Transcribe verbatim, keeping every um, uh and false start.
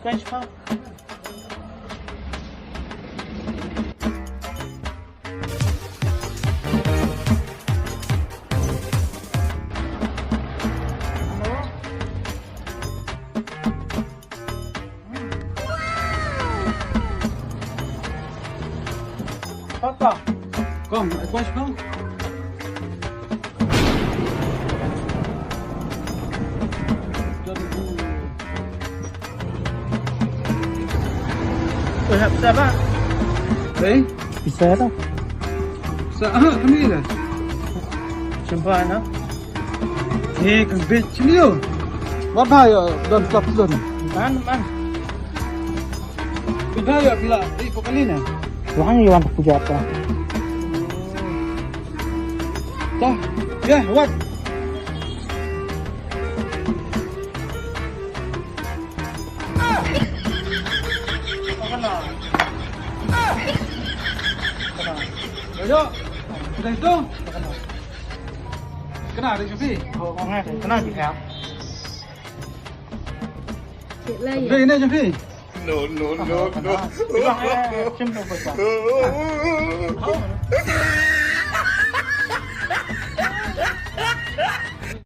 Kwan shipang. Papa. Kong, ai kwan shipang. Pisa ba? Eh? Pisa ba? Sa ah, kami lah. Jumpa na. Eh, kan bet chlio. Wat ba ya don klap don. Man, man. Kita ya pila, eh, pokali na. Wang iwan puja apa? Tah, ya, wat. Ayo, udah itu. Kena ada Jufi. Oh, kena Jufi. Udah ini Jufi. No, no, no, no.